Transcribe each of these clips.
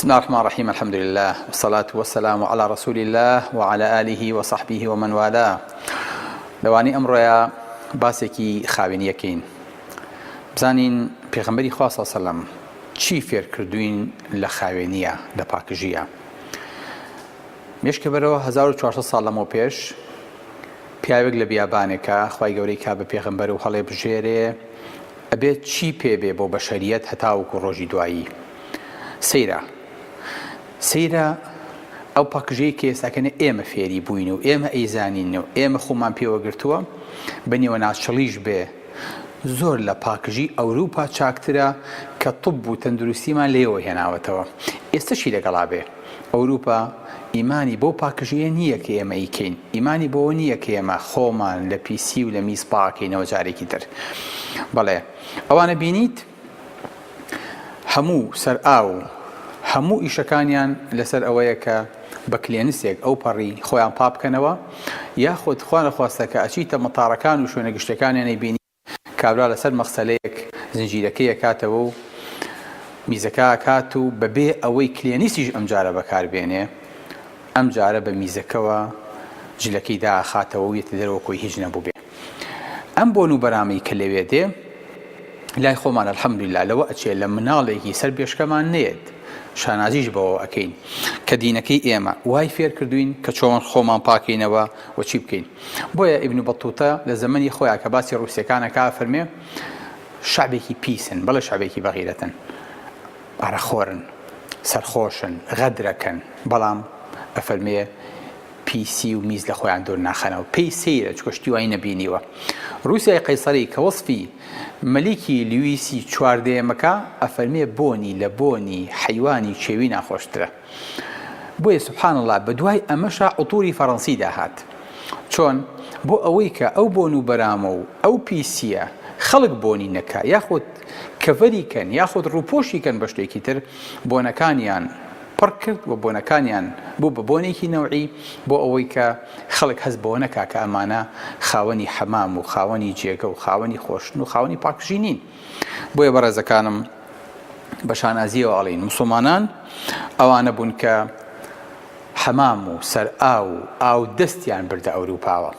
بسم الله الرحمن الرحیم الحمد لله والصلاة والسلام على رسول الله وعلى آله وصحبه ومن والاه لەوانی ئەمڕۆیە باسێکی خاوێنیەکەین بزانین پێغەمبەری خوا صلی سەلەم چی فێرکردوین لە خاوێنیە لە پاکژیە مێشکە بەرەوە 1400 ساڵ لەمەو پێش پیاوێک لە بیابانێکە خوای گەورەی کا بە پێغەمبەر و هەڵێ بژێرێ ئەبێت چی پێ بێ بۆ بەشەریەت هەتاوەکو ڕۆژی دوایی؟ سەیرە سەیرە ئەو پاکژەی کە ئێستاکەنە ئێمە فێری بووین و ئێمە ئەیزانین و ئێمە خۆمان پێوە گرتووە بە نێوەناچڵیش بێ زۆر لە پاکژی ئەوروپا چاکترە کە طب و تەندروستیمان لێوە هێناوەتەوە ئێستەشی لەگەڵا بێ ئەوروپا ئیمانی بەو پاکژیە نییە کە ئێمە ئیکەین، ئیمانی بەوە نییە کە ئێمە خۆمان لە پیسی و لە میز پاکەینەوە جارێکی تر. بەڵێ ئەوانە بینیت هەموو سەرئاو و هەموو ئیشەکانیان لەسەر ئەوەیە کە بە کلێنسێک ئەو پەڕی خۆیان پاکبکەنەوە یاخود خوانەخواستە کە ئەچیتە مەتارەکان و شوێنە گشتیەکانیان ئەیبینی کابرا لەسەر مەغسەلەیەک زنجیرەکەی ئەکاتەوە و میزەکە ئەکات و بەبێ ئەوەی کلێنیسیش ئەمجارە بەکاربێنێ ئەمجارە بە میزەکەوە جلەکەی دائەخاتەوە و یەتە دەرەوە کۆی هیچ نەبووبێ. ئەم بۆن و بەرامەی کە لەوێ دێ لای خۆمان الحمدللە لەوە ئەچێ لە مناڵێکی سەر بێشکەمان نەیەت شانازیش بەوە ئەکەین کە دینەکەی ئێمە وای فێر کردوین کە چۆن خۆمان پاکەینەوە و چی بکەین. بۆیە ئیبن بەتوتە لە زەمەنی خۆیا کە باسی ڕوسیەکان ئەکا ئەفەرمێ شەعبێکی پیسن بەڵێ شەعبێکی بەغیرەتن ئارەخۆرن سەرخۆشن غەدرەکەن بەڵام ئەفەرمێ پیسی و میز لە خۆیان دوور ناخەنەوە پێی سەیرە چونکە شتی وای نەبینیوە ڕوسیای قەیسەری کە وەسفی مەلیکی لویسی چواردەیەمەکە ئەفەرمێ بۆنی لە بۆنی حەیوانی کێوی ناخۆشترە بۆیە سبحان اللە بەدوای ئەمەشا عوتوری فەڕەنسی داهات چۆن؟ بۆ ئەوەی کە ئەو بۆن و بەرامە و ئەو پیسیە خەڵک بۆنی نەکا یاخود کەڤەری کەن یاخود ڕووپۆشی کەن بە شتێکی تر بۆنەکانیان پڕ کرد و بۆنەکانیان بوو بە بۆنێکی نەوعی بۆ ئەوەی کە خەڵک هەست بەوە نەکا کە ئەمانە خاوەنی حەمام و خاوەنی جێگە و خاوەنی خۆشتن و خاوەنی پاکژی نین بۆیە بەڕێزەکانم بە شانازیەوە ئەڵێین موسڵمانان ئەوانە بوون کە حەمام و سەرئاو و ئاودەستیان بردە ئەوروپاوە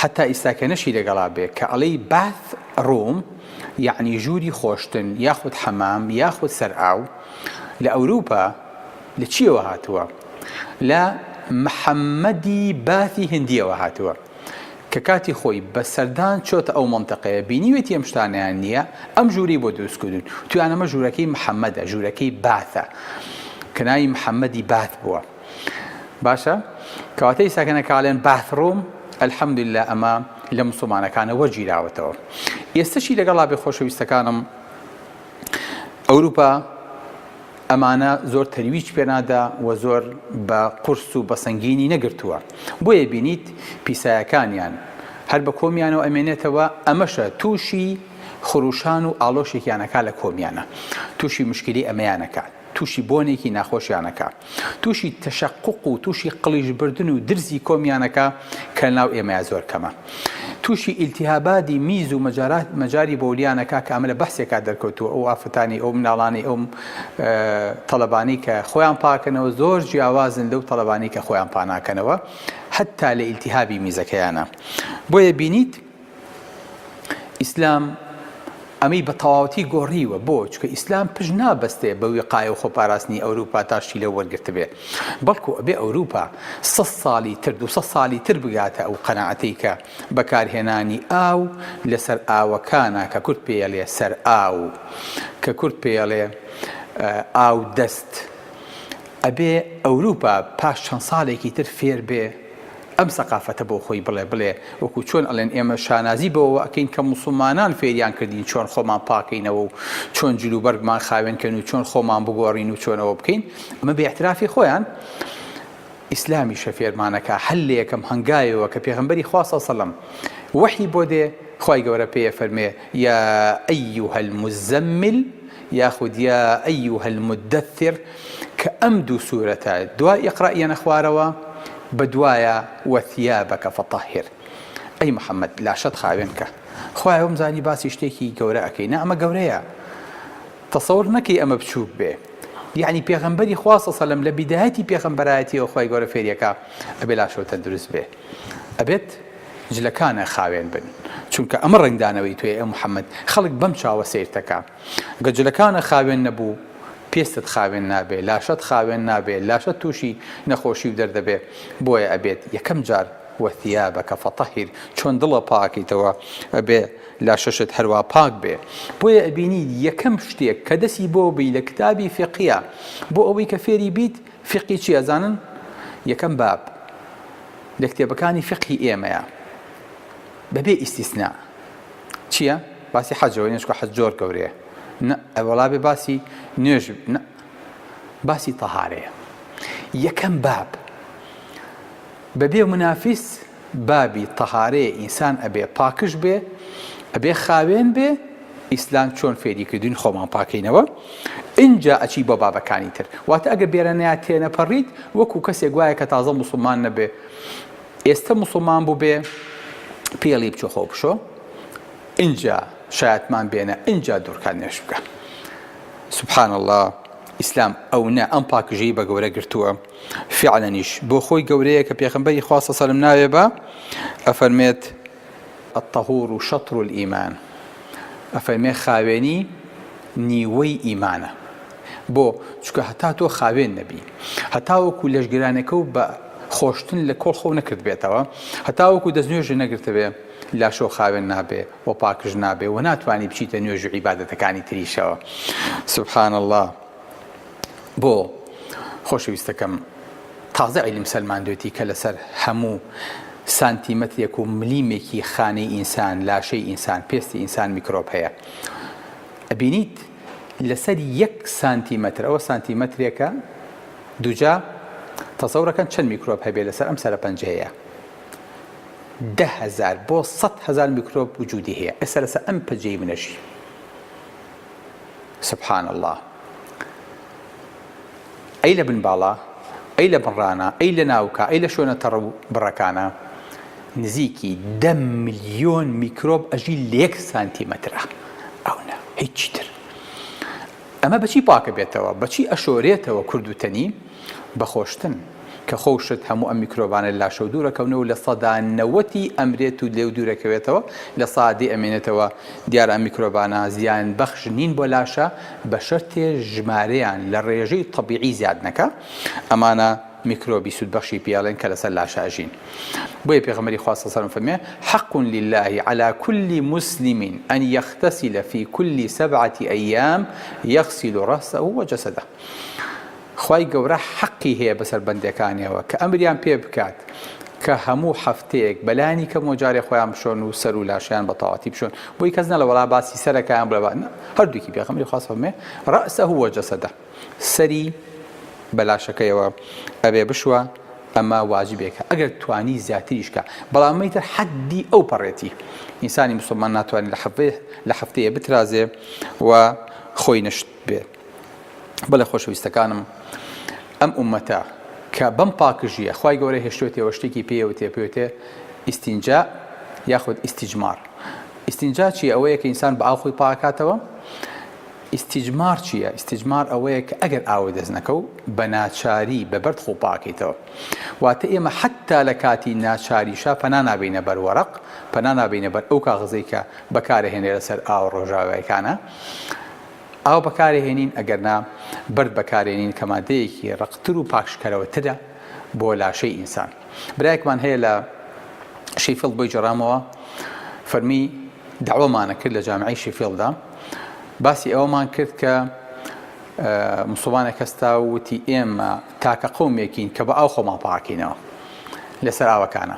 حەتا ئیستا کە نەشی لەگەڵا بێ کە ئەڵێی bath room یەعنی ژووری خۆشتن یاخود حەمام یاخود سەرئاو لە ئەوروپا لە چیەوە هاتووە لە محەممەدی باثی هندیەوە هاتووە. کە کاتی خۆی بە سەردان چۆتە ئەو مەنتەقەیە بینیوێتی ئەم شتانەیان نییە ئەم ژوورەی بۆ دروست کردوون وتویان ئەمە ژوورەکەی محەممەدە ژوورەکەی باثە کە ناوی محەممەدی باث بووە باشە کەواتە ئیساکەنە کاڵێن bath room الحمدلله ئەمە لە مسلمانەکانە وەرگیراوەتەوە ئێستەشی لەگەڵا بێ خۆشەویستەکانم ئەوروپا ئەمانە زۆر تەرویج پێنادا و زۆر بە قورس و بە سەنگینی نەگرتووە بۆیە بینیت پیسایەکانیان هەر بە کۆمیانەوە ئەمێنێتەوە ئەمەشە تووشی خروشان و ئاڵۆشێکیان ئەکا لە کۆمیانە تووشی مشکلی ئەمەیان ئەکا تووشی بۆنێکی ناخۆشیان ئەکا تووشی تەشەقوق و تووشی قڵیش بردن و درزی کۆمیان ئەکا کە لەناو ئێمەیا زۆر کەمە تووشی ئیلتیهابادی میز و مەجارات مەجاری بۆلیان ئەکا کە ئەمە لە بەحسێکا دەرکەوتووە ئەو ئافرەتانی ئەو مناڵانەی ئەو تەڵەبانەی کە خۆیان پاکەنەوە زۆر جیاوازن لەو تەڵەبانەی کە خۆیان پاناکەنەوە حتا لە ئیلتیهابی میزەکەیانە بۆیە بینیت ئیسلام ئەمەی بە تەواوەتی گۆڕیوە، بۆ؟ چونکە ئیسلام پشت نابەستێ بە ویقایە و خۆپاراستنی ئەوروپا تا شتی لێ وەرگرتبێ، بەڵکو ئەبێ ئەوروپا سەد ساڵی تر، دووسەد ساڵی تر بگاتە ئەو قەناعەتەی کە بەکارهێنانی ئاو لەسەر ئاوەکانە کە کورد پێی ئەڵێ سەرئاو، کە کورد پێی ئەڵێ ئاودەست، ئەبێ ئەوروپا پاش چەند ساڵێکی تر فێر بێ ئەم سەقافەتە بۆ خۆی بڵێ بڵێ وەکو چۆن ئەڵێن ئێمە شانازی بەوەوە ئەکەین کە موسڵمانان فێریان کردین چۆن خۆمان پاکەینەوە و چۆن جل و بەرگمان خاوێن کەن و چۆن خۆمان بگۆڕین و چۆن ئەوە بکەین ئەمە بە ئیعترافی خۆیان ئیسلامیشە فێرمانەکا هەر لە یەکەم هەنگاوەوە کە پێغەمبەری خوا صلی سەلەم وەحی بۆ دێ خوای گەورە پێی ئەفەرمێ یا ایها المزمل یاخود یا ایها المدثر کە ئەم دوو سورەتە دوای اقرا یەنە خوارەوە بەدوایە وثیابک فطهر ئەی محمد لاشەت خاوێن کە خوایە وم زانی باسی شتێکی گەورە ئەکەی نا ئەمە گەورەیە تەسەور نەکەی ئەمە بچووک بێ. یەعنی پێغەمبەری خوا صلی سەلەم لە بیدایەتی پێغەمبەرایەتیەوە خوای گەورە فێریەکا ئەبێ لاشەو تەندروست بێ ئەبێت جلەکانە خاوێن بن چونکە ئەمە ڕەنگدانەوەی تۆیە ئێ محمد خەڵک بەم چاوە سەیرتەکا گە جلەکانە خاوێن نەبوو پێستت خاوێن نابێ لاشەت خاوێن نابێ لاشەت توشی نەخۆشی و دەردەبێ بۆیە ئەبێت یەکەم جار وثیابک فطهر چۆن دڵە پاکەیتەوە ئەبێ لاشەشت هەروا پاک بێ بۆیە ئەبینیت یەکەم شتێک کە دەسی بۆ بی لە کتابی فیقیە بۆ ئەوەی کە فێری بیت فیقی چی ئەزانن یەکەم باب لە کتێبەکانی فیقهی ئێمەیە بەبێ ئیستیسنا چییە باسی حەجەوە نێچکە حەج زۆر گەورەیە نە وەڵا بێ باسی نوێژ نە باسی تەهارەیە یەکەم باب بەبێ منافیس بابی تەهارەیە ئینسان ئەبێ پاکژ بێ ئەبێ خاوێن بێ ئیسلام چۆن فێری کردوین خۆمان پاکەینەوە ئینجا ئەچی بۆ بابەکانی تر واتە ئەگەر بێرەنەیا تێنەپەڕیت وەکو کەسێک وایە کە تازە موسڵمان نەبێ ئێستە موسڵمان بووبێ پێڵی بچۆ خۆ بشۆ ئینجا شایەتمان بێنە ئینجا دوورکات نوێژ بکە سبحان اللە ئیسلام ئەونە ئەم پاکژەی بە گەورە گرتووە فعلەنیش بۆ خۆی گەورەیە کە پێخەمبەری خوا صلی سەلم ناوێ بە ئەفەرمێت الطهور شطر الایمان ئەفەرمێ خاوێنی نیوەی ئیمانە بۆ چونکە هەتا تۆ خاوێن نەبی هەتاوەکو لەشگرانەکە و بە خۆشتن لە کۆڵ خۆو نەکردبێتەوە هەتاوەکو دەستنوێژی نەگرتبێ لاشەو خاوێن نابێ و پاکژ نابێ و ناتوانی بچیتە نوێژ و عیبادەتەکانی تریشەوە سبحان اللە بۆ خۆشەویستەکەم تازە عیلم سەلماندوێتی کە لەسەر هەموو سانتیمەترێک و ملیمێکی خانەی ئینسان لاشەی ئینسان پێستی ئینسان میکرۆب هەیە ئەبینیت لەسەر یەک سانتیمەتر ئەوە سانتیمەترێکە دوجا تەسەورەکەن چەند میکرۆب هەبێ لەسەر ئەم سەرە پەنجەیە 10هزار بۆ 100 هزار میکرۆب وجودی هەیە ئێستا لەسەر ئەم پەجەی منەژی سبحان اللە ئەی لە بن باڵا ئەی لە بن ڕانە ئەی لە ناوکە ئەی لە شوێنە تەڕ و بڕەکانە نزیکی دە ملیۆن میکرۆب ئەژی لە یەک سانتیمەترا ئەونە هیچی تر ئەمە بەچی پاکە بێتەوە بەچی ئەشۆرێتەوە کورد و تەنی بە خۆشتن کە خۆشت هەموو ئەم میکرۆبانە لە لاشەو دوورەکەونەوە لە سەدا نەوەتی ئەمرێت و لێو دوورەکەوێتەوە لە سادی ئەمێنێتەوە دیارە ئەم میکرۆبانە زیان بەخش نین بۆ لاشە بە شەرتێ ژمارەیان لە ڕێژەی تەبیعی زیاد نەکا ئەمانە میکرۆبی سوودبەخشی پێ ئەڵێن کە لەسەر لاشە ئەژین بۆیە پێغەمبەری خوا صلی اللە علیه و سلم فەرمووێ حق لله علی كل مسلم ان يغتسل في كل سبعة أيام يغسل رأسه وجسده خوای گەورە حەقی هەیە بەسەر بەندەکانیەوە کە ئەمریان پێ بکات کە هەموو هەفتەیەک بەلانی کەمەوە جارێ خۆیان بشۆن و سەر و لاشەیان بە تەواتی بشۆن بۆی کەس نەڵێ وەڵا باسی سەرەکەیان بڵێ با هەردووکی پێغەمبەری خوا فەرموێ رأسه وجسده سەری بە لاشەکەیەوە ئەبێ بشوە ئەمە واجبێکە ئەگەر توانی زیاتریش کە بەڵام ئەمەی تر حەدی ئەو پەڕێتی ئینسانی مسلمان ناتوانێت لە هەفتەیە لە هەفتەیە بترازێ و خۆی نەشت بێ بەڵێ خۆشەویستەکانم ئەم ئومەتە کە بەم پاکژیە خوای گەورە هێشتۆتەوە شتێکی پێوتێ پێوتێ ئیستینجا یاخود ئیستیجمار ئیستینجا چیە ئەوەیە کە ئینسان بە ئاو خۆی پاکاتەوە ئیستیجمار چییە؟ ئیستیجمار ئەوەیە کە ئەگەر ئاوت دەست نەکەو بە ناچاری بە بەرد خۆ پاکەیتەوە واتە ئێمە حەتتا لە کاتی ناچاریشا پەنا نابەینە بەر وەرەق پەنا نابەینە بەر ئەو کاغزەی کە بەکارەهێنرێ لەسەر ئاوە ڕۆژاوایەکانە ئاو بەکارەهێنین ئەگەرنا بەرد بەکارێنین کە مادەیەکی ڕەقتر و پاکژکەرەوەترە بۆ لاشەی ئینسان برایەکمان هەیە لە شیفیڵد بۆی جێڕامەوە فەرمی دەعوەمانە کرد لە جامعەی شیفیڵدا باسی ئەوەمان کرد کە مسوڵمانێک هەستا و وتی ئێمە تاکە قەومێکین کە بە ئاو خۆمان پاکینەوە لەسەر ئاوەکانە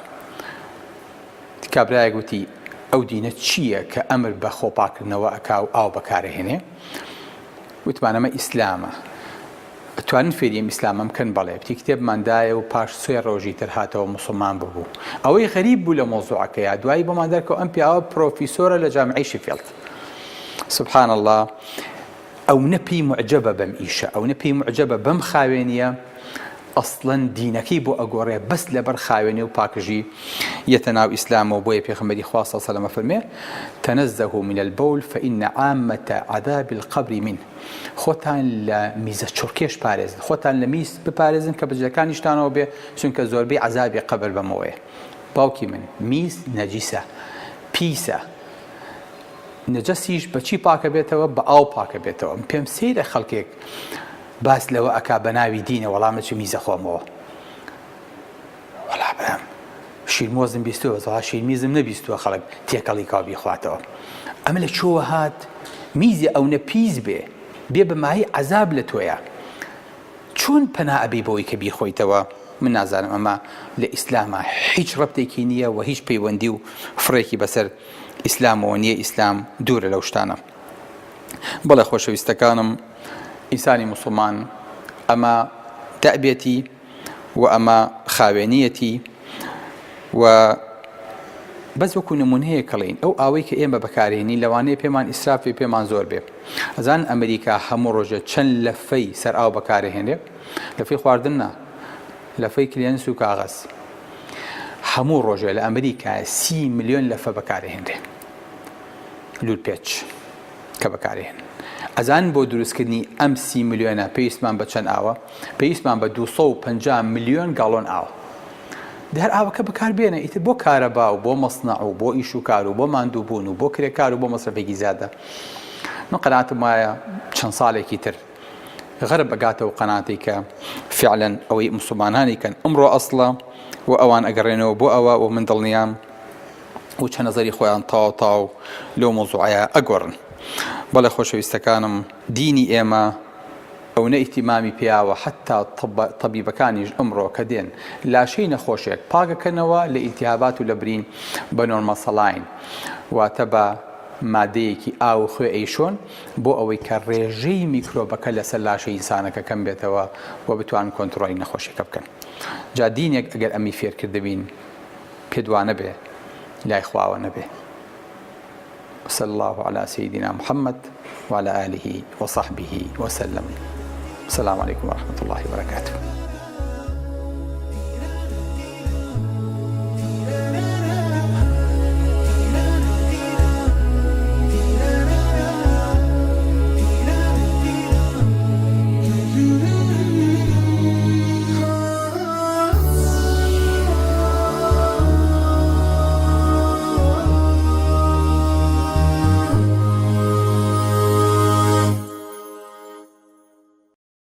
کابرایەک وتی ئەو دینە چییە کە ئەمر بە خۆپاکردنەوە ئەکا و ئاو بەکارەهێنێ وتمان ئەمە ئیسلامە ئەتوانن فێری ئەم ئیسلامەم کەن بەڵێ وتی کتێبمان دایە و پاش سێ ڕۆژی تر هاتەوە موسڵمان ببوو ئەوەی غەریب بوو لە مەوزوعەکەیا دوایی بۆمان دەرکەوت ئەم پیاوە پرۆفیسۆرە لە جامعەی شیفیڵد سبحان اللە ئەونە پێی موعجەبە بەم ئیشە ئەونە پێی موعجەبە بەم خاوێنیە. ئەسڵەن دینەکەی بۆ ئەگۆڕێ بەس لەبەر خاوێنی و پاکژی یەتە ناو ئیسلامەوە بۆیە پێغەمبەری خوا صلی اللە علیە ئەفەرموێ تنزهوا من البول فان عامة عذاب القبر منه خۆتان لە میزە چڕکێش پارێزن خۆتان لە میز بپارێزن کە بەجلەکانیشتانەوە بێ چونکە زۆربەی عەزابی قەبر بەمەوەیە باوکی من میز نەجیسە پیسە نەجەسیش بەچی پاکە بێتەوە بە ئاو پاکە بێتەوە پێم سەیرە خەڵکێک باس لەوە ئەکا بە ناوی دینە وەڵا من چ میزە خۆمەوە وەڵا برام شیرمۆزم بیستوە بەس وەڵا شیرمیزم نەبیستوە خەڵک تێکەڵی کاو بیخواتەوە ئەمە لە چۆوە هات میزێ ئەونە پیس بێ بێ بە مایەی عەزاب لە تۆیا چۆن پەنا ئەبەی بەوەی کە بیخۆیتەوە من نازانم ئەمە لە ئیسلاما هیچ ڕەبتێکی نییە و هیچ پەیوەندی و فڕێکی بەسەر ئیسلامەوە نییە ئیسلام دوورە لەو شتانە بەڵێ خۆشەویستەکانم ئینسانی موسڵمان ئەمە دەئبێتی و ئەمە خاوێنیەتی و بەس وەکو نمونەیە کەڵین ئەو ئاوەی کە ئێمە بەکارێنین لەوانەیە پێمان ئیسرافێ پێمان زۆر بێ ئەزان ئەمریکا هەموو ڕۆژێ چەند لەفەی سەر ئاو بەکارهێنێ لەفەی خواردن نا لەفەی کلێنس و کاغەز هەموو ڕۆژێ لە ئەمریکا سی ملیۆن لەفە بەکارهێنرێ لولپێچ کە بەکارێن. ئەزانن بۆ دروستکردنی ئەم سی ملیۆنە پێویستمان بە چەند ئاوە؟ پێویستمان بە 250 ملیۆن گاڵۆن ئاوە. دە هەر ئاوەکە بەکار بێنە ئیتر بۆ کارەبا و بۆ مەسنەع و بۆ ئیش و کار و بۆ ماندووبوون و بۆ کرێکار و بۆ مەسرەفێکی زیادە. من قەناعەتم وایە چەند ساڵێکی تر غەرب ئەگاتەوە قەناعەتەی کە فعلەن ئەوەی موسڵمانانی کەن ئەمڕۆ ئەسڵە و ئەوان ئەگەڕێنەوە بۆ ئەوە و من دڵنیام و چە نەزەری خۆیان تەواو تەواو لەو مەوزوعەیا ئەگۆڕن. بەڵێ خۆشەویستەکانم دینی ئێمە ئەونە ئیهتیمامی پێیاوە حەتتا تەبیبەکانیش ئەمڕۆ کە دێن لاشەی نەخۆشێک پاک ئەکەنەوە لە ئیلتیهابات و لە برین بە normal saline واتە بە مادەیەکی ئاو و خوێ ئەیشۆن بۆ ئەوەی کە ڕێژەی میکرۆبەکە لەسەر لاشەی ئینسانەکە کەم بێتەوە و بتوانن کۆنتڕۆڵی نەخۆشیەکە بکەن جا دینێک ئەگەر ئەمی فێرکردبین پێت وانەبێ لای خواوە نەبێ وصلی اللە علی سیدنا محمد وعلی آله وصحبه وسلم السلام علیکم ورحمة الله وبرکاته.